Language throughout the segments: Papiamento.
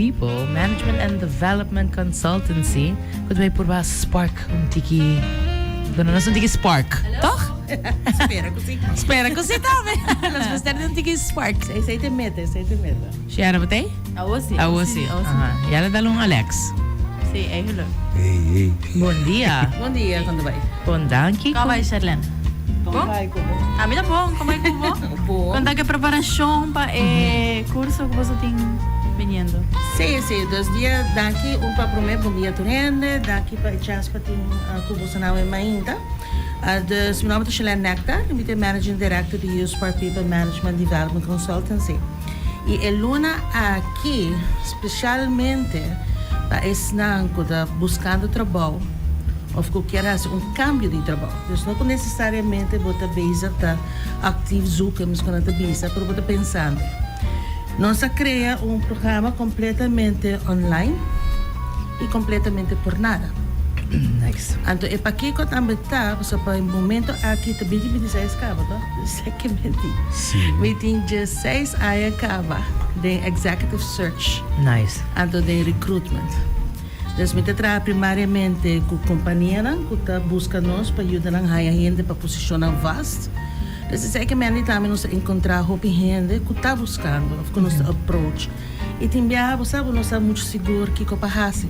People Management and Development Consultancy ku ta bai purba spark un tiki duna nos un tiki spark, toch? Spera ku si. Spera ku si tambe. Nos mester di un tiki spark. Esei te mete, esei te mete. Shiara bo t'ei? Awo si. Awo si. Aha. Ya le dal un Alex. Si, eigenlijk. Hey, hey. Bon dia. Bon dia, kon ta bai? Bon danki. Kon bai, Sherlyn? Bon? Bai ku bo. Ami ta bon, kon bai ku bo? Bon. Kon ta ku e preparashon pa e kurso ku boso tin biniendo? Si, si. Dus dia danki un pa promé bon dia tur hende. Danki pa e chèns pa tin ku boso nan awe mainta. Dus mi nòmber ta Sherlyn Nectar, mi ta e Managing Director di Uspar People Management Development Consultancy. I e luna aki spesialmente pa esnan ku ta buskando trabou òf ku kier hasi un kambio di trabou. Dus no ku nesesariamente bo ta bezig ta aktief zoeken mes ku nan ta bisa, pero bo ta pensando. Nos a krea un programa kompletamente online i kompletamente por nada. Nice. Anto e pakiko tambe ta pasobra pa e momento aki ta binti binti seis kaba to? Seki menti. Si. Mi tin diesseis aña kaba den executive search. Nice. Anto den recruitment. Dus mi ta traha primariamente ku kompanianan ku ta buska nos pa yuda nan haña hende pa posishonnan vast. Dus esei ke menti tambe nos ta enkontrá hopi hende ku ta buskando òf ku nos ta approach. I tin biaha bo sa bo no sa muchu sigur kiko pa hasi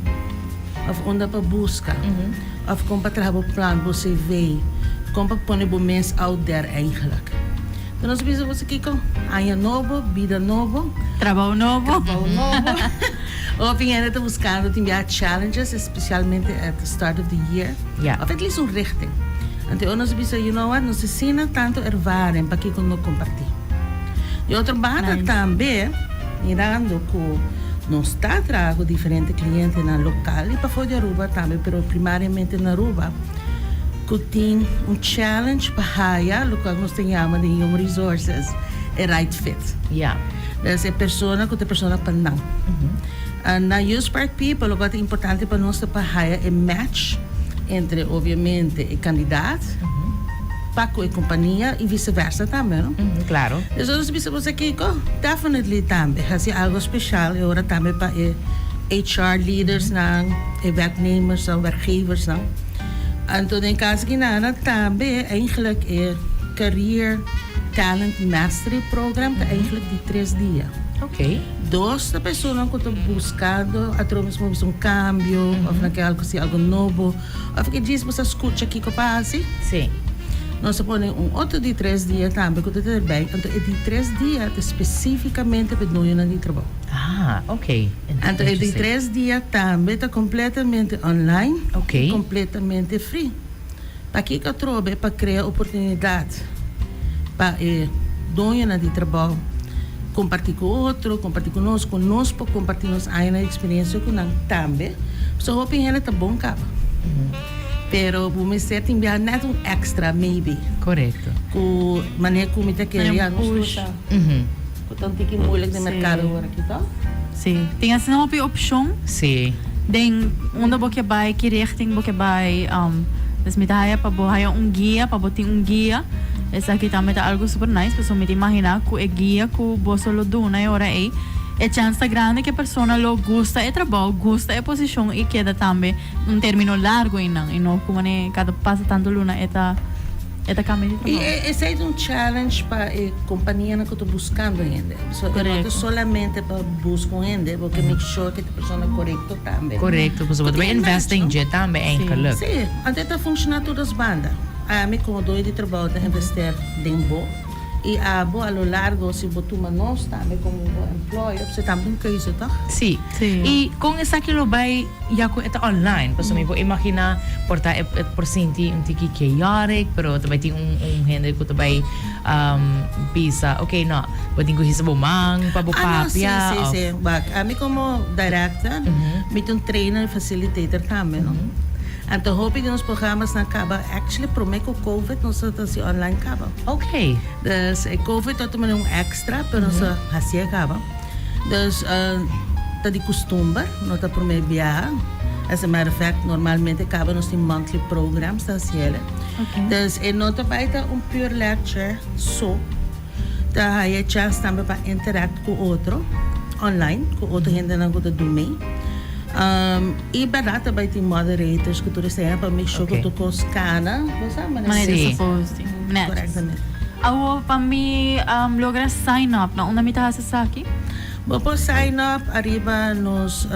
òf unda pa buska òf kon pa traha bo plan, bo CV, kon pa pone bo mes out there eigenlijk. Enton nos a bisa bo sa kiko, aña nobo, bida nobo, Trabou nobo. trabou nobo. Hopi hende ta buskando tin biaha challenges, especialmente at the start of the year. Ja. Òf at least un richting. Anto e nos a bisa, you know what, nos asina tantu ervaring, pakiko no kompartí? Di otro banda Nice. tambe, mirando ku nos ta traha ku diferente klientenan lokal i pafó di Aruba tambe, pero primariamente na Aruba, ku tin un challenge pa haya lokual nos ta yama den Human Resources e right fit. Ja. Dus e persona ku ta e persona pa nan. Na YouSpark People lokual ta importante pa nos ta pa haya e match entre obviamente e kandidaat, pa cu e compania y vice versa tambe no. Claro. Dus nos bisa bo sa kico? Definitely tambe haci algo special e ora tambe pa e HR leaders nan, e werknemers nan, werkgevers nan. Anto den caso aki nan tambe eigenlijk e Career Talent Mastery Program ta eigenlijk di tres dia. Ok. Dos ta personanan cu ta buscando atrobe mesmo bisa un cambio of nan ke algo haci algo nobo. Of ke djis bo sa skucha kiko pa hasi? Sí. Nos a pone un otro di tres dia tambe ku ta erbij, anto e di tres dia ta spesífikamente pa e doñonan di trabou. Ah, ok. Anto e di Interesting. tres dia tambe ta kompletamente online Ok. i kompletamente free. Pakiko atrobe? Pa krea oportunidat pa e doñonan di trabou kompartí ku otro, kompartí ku nos, ku nos por kompartí nos añanan di eksperensia ku nan tambe. Pasobra hopi hende ta bon kaba. Pero bo mester tin bia net un extra maybe. Korekto. Ku manera ku mi ta kere ya nos push. ta ku ta un tiki moeilijk den merkado awor aki to. Sí. Tin asina hopi opshon. Sí. Den unda bo ke bai, ki richting bo ke bai. Dus mi ta haya pa bo haya un guia, pa bo tin un guia. Esaki tambe ta algu super nice, pasobra mi ta imaginá ku e guia ku boso lo duna e ora ei, e chèns ta grandi ku e persona lo gusta e trabou, gusta e posishon i keda tambe un término largu einan i no ku manera kada pasa tantu luna e ta e ta kambia di I trabou. esei ta un challenge pa e kompanianan ku ta buskando hende. So e no ta solamente pa buska un hende, bo ke make sure ku e ta persona korekto tambe. Korekto, pasobra bo ta bai investi den dje tambe eigenlik. Sí, anto e ta funshoná tur dos banda. Ami komo doño di trabou ta invester den bo. I abo a lo largo si bo tuma nos tambe como bo employer, bo tambe un keuze toch? Sí. I con esaki lo bay ya cu e ta online? Pasobra mi por imagina por ta e por sinti un tiki chaotic, pero ta bay tin un un hende cu ta bay bisa ok no, bo tin cu hisa bo man pa bo Ah no, sí, papia sí, of. sí. Wak, ami como director, mi ta un trainer y facilitator tambe no. Anto hopi di nos programasnan kaba actually prome ku covid nos a ta hasi online kaba. Ok. Dus e covid ta tuma un extra pero nos a hasié kaba. Dus ta di kustumber no ta prome biaha. As a matter of fact normalmente kaba nos tin monthly programs ta hasiel. Dus e no ta bai ta un pure lecture so. Ta haya chance tambe pa interact ku otro. online ku otro hendenan ku ta do mee. I bèrdat ta bai tin moderators ku tur esei pa make sure ku tur kos kana, bo sa manera. Manera di suppose di. Korektamente. Awor pa mi logra sign up, na unda mi ta hasi esaki? Bo por sign up ariba nos,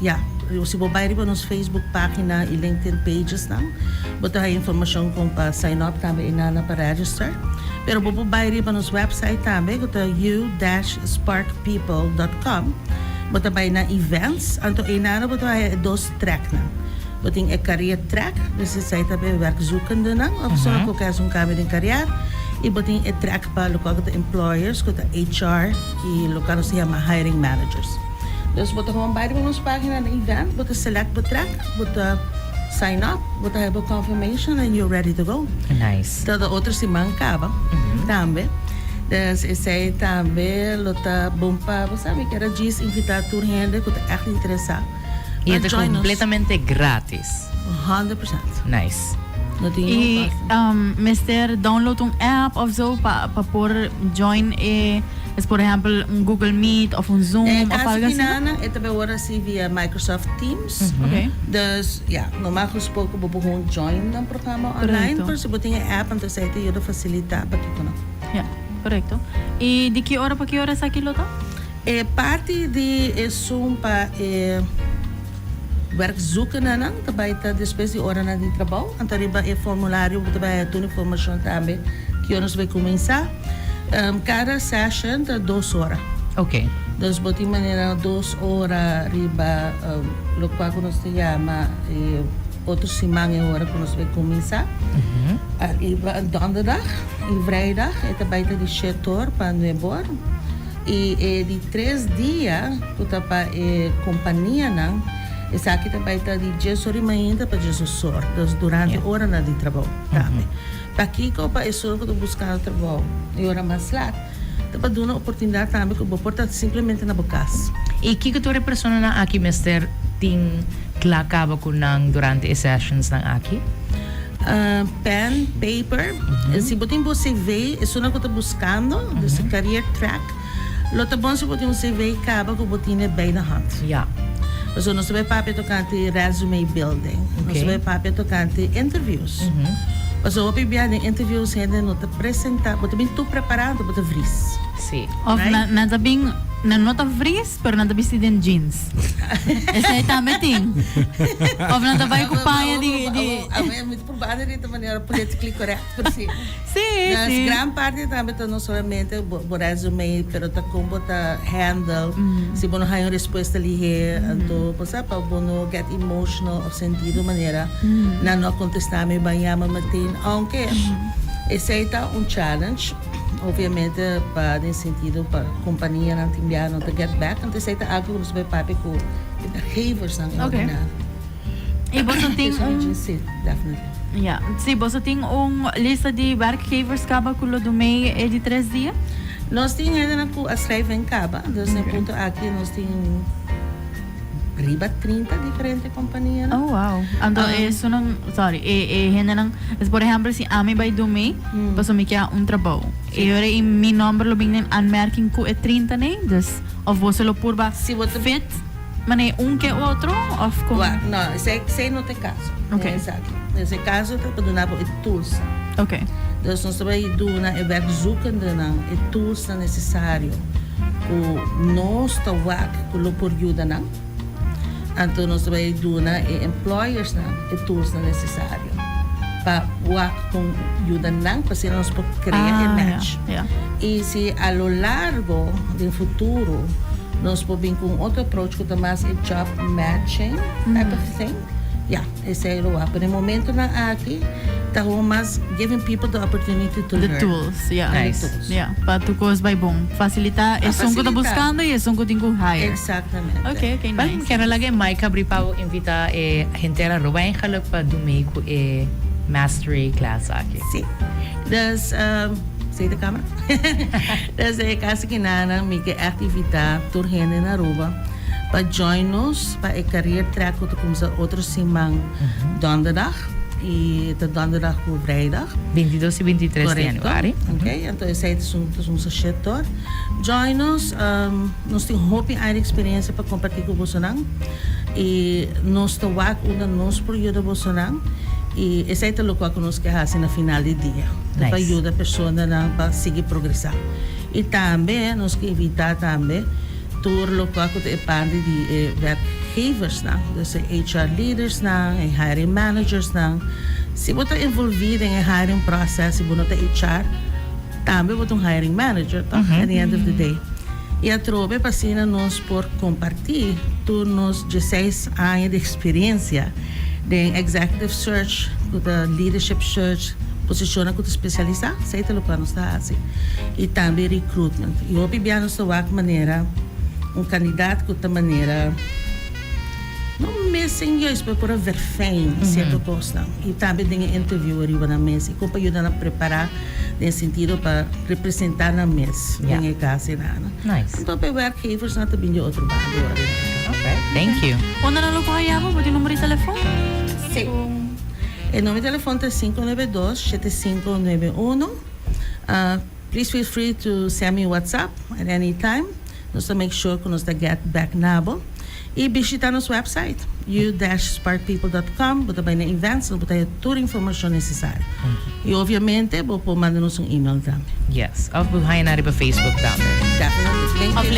ya, si bo bai riba nos Facebook pagina i LinkedIn pages nan, bo ta haya informashon kon pa sign up tambe i nana pa register. Pero bo por bai riba nos website tambe ku ta you-sparkpeople dot com. Bo ta bai na events, anto einana bo ta haya e dos tracknan. Bo tin e career track, dus esei ta pa e werkzoekendenan of persona ku ke hasi un kambio den karier, i bo tin e track pa lokual ku ta employers, ku ta HR i lokual nos ta yama hiring managers. Dus bo ta gewoon bai riba nos pagina na event, bo ta select bo track, bo ta sign up, bo ta haya bo confirmation and you're ready to go. Nice. Ta ta otro siman kaba tambe. Dus esei tambe lo ta bon pa bo sa. Mi kier a djis invita tur hende ku ta ègt interesá I pa e ta join nos. kompletamente gratis. 100%. Nice. No tin ningún I kosto. Mester download un app of zo pa pa por join e, es por ehempel un Google Meet of un Zoom Den e of kaso algo asina? kinanan e ta bay wòrdu hasi via Microsoft Teams. Ok. Dus ya, normal gesproken bo por gewoon join nan programa online, Korekto. pero si bo tin e app anto esei ta yuda fasilitá pa kiko nan. Ya, korekto. I di ki ora pa ki ora esaki lo ta? E parti di e Zoom pa e werkzoekendenan ta bai ta despues di oranan di trabou. Anto riba e formulario bo ta bai haya tur informashon tambe ki ora nos bai kuminsá. Kada session ta dos ora. Ok. Dus bo tin manera dos ora riba lokual ku nos ta yama e otro siman e ora ku nos bai kuminsá. Ariba donderdag i vrijdag e ta bai ta di shete or pa nuebe or. I e di tres dia ku ta pa e kompanianan, esaki ta bai ta di djes or i mainta pa djes or, dus durante oranan di trabou tambe. Pakiko pa esun ku ta buskando trabou e ora mas lat? Ta pa duna oportunidat tambe ku bo por ta simplemente na bo kas. I kiko tur e personanan aki mester tin kla kaba ku nan durante e sessionsnan aki? Pen, paper, si bo tin bo CV, esunnan ku ta buskando, dus e career track, lo ta bon si bo tin un CV kaba ku bo tine bij de hand. Ja. Pasobra nos ta bai papia tokante resume building, nos ta bai papia tokante interviews. Pasobra hopi bia den interviews hende no ta presenta, bo ta bin tur prepara anto bo ta vries. Si. Of nan ta bin, nan no ta vries, pero nan ta bisti den jeans. Esei tambe tin. Of nan ta bai ku paña di di. Awe mi ta probando di ta manera politically correct, pero si. Si, Dus si. gran parti tambe ta no solamente bo bo resume, pero ta kon bo ta handle si bo no haña un respuesta lihé, anto bo sa pa bo no get emotional of sentido manera nan no a contesta mi, ban yama meteen, aunke esei ta un challenge. Obviamente pa den sentido pa companianan tin bia no ta get back, anto esey ta algo cu nos bay papia cu e werkgeversnan en Okay. ordinario. Y boso tin Eso un mi si, definitely. Ja, si boso tin un lista di werkgevers caba cu lo dumey e di tres dia? Nos tin hendenan cu a schrijf en caba, dus na e punto aki nos tin riba 30 diferente companianan. Oh wow. Anto esunnan, sorry, e e hendenan, es por ehempel si ami bay dumey, pasobra mi ke un trabou. E ora ei mi nomber lo bin den aanmerking ku e 30 nei, dus of boso lo purba Si bo ta fit manera un ke otro of kon? Wak, no, esei esei no ta e kaso. Oké. Esaki. Dus e kaso ta pa duna bo e toolsnan. Oké. Dus nos ta bai duna e werkzoekendenan e toolsnan nesesario ku nos ta wak ku lo por yuda nan. Anto nos ta bai duna e employersnan e toolsnan nesesario pa wak kon yuda nan pa asina nos por krea e Ah, match. ya, ya. I si a lo largo den futuro nos por bin ku un otro approach ku ta mas e job matching type of thing, ya, esei lo wak. Pero e momentonan aki ta gewoon mas giving people the opportunity to The learn. tools, ya. The Nice. tools. Ya, pa tur kos bai bon. Fasilitá Pa esun ku ta fasilitá. buskando i esun ku tin ku hire. Exactamente. Ok, ok, Wel, nice. kier a laga e mic abri pa bo invita e henter Aruba eigenlijk pa do mee ku e mastery class aki. Sí. Dus, zie de camera? Dus e caso kinanan mi ke echt invita tur hende na Aruba pa join nos pa e career track ku ta kumsa otro siman donderdag. I ta donderdag ku vrijdag. 22 i 23 di januari. Ok, anto esei ta un sachet. Join nos, nos tin hopi aña di experiencia pa comparti cu bosonan y nos ta wak unda nos por yuda bosonan y esei ta locual cu nos ke haci na final di dia. Ta pa yuda personanan pa sigui progresa. Y tambe nos ke invita tambe tur locual cu ta e parti di e werkgeversnan, dus e HR leadersnan, e hiring managersnan. Si bo ta envolvi den e hiring process y bo no ta HR, tambe bo ta un hiring manager, toch? At the end of the day. Y atrobe pa asina nos por comparti tur nos 16 aña di experiencia den executive search, cu ta leadership search, posicionnan cu ta specialisa, esey ta locual nos ta haci. Y tambe recruitment. Y hopi bia nos ta wak manera un candidaat cu ta manera no missing juist, pero por a verfijn cierto cosnan. Y tambe den e interview ariba nan mes. Y con pa yuda nan prepara den sentido pa representa nan mes den e caso nan. Nice. Anto pa e werkgevers nan ta bin di otro banda ora. Okay, thank you. Unda nan lo por haya bo? Bo tin number di telefon? Si. E number di telefon ta 592-7591. Please feel free to send me WhatsApp at any time. Nos ta make sure cu nos ta get back na bo. Y bishita nos website u-sparkpeople.com. Bo ta bay na events, bo ta haya tur informacion necesario. Y obviamente bo por manda nos un email tambe. Yes. Of bo haya na riba Facebook tambe. Definitely. Thank you.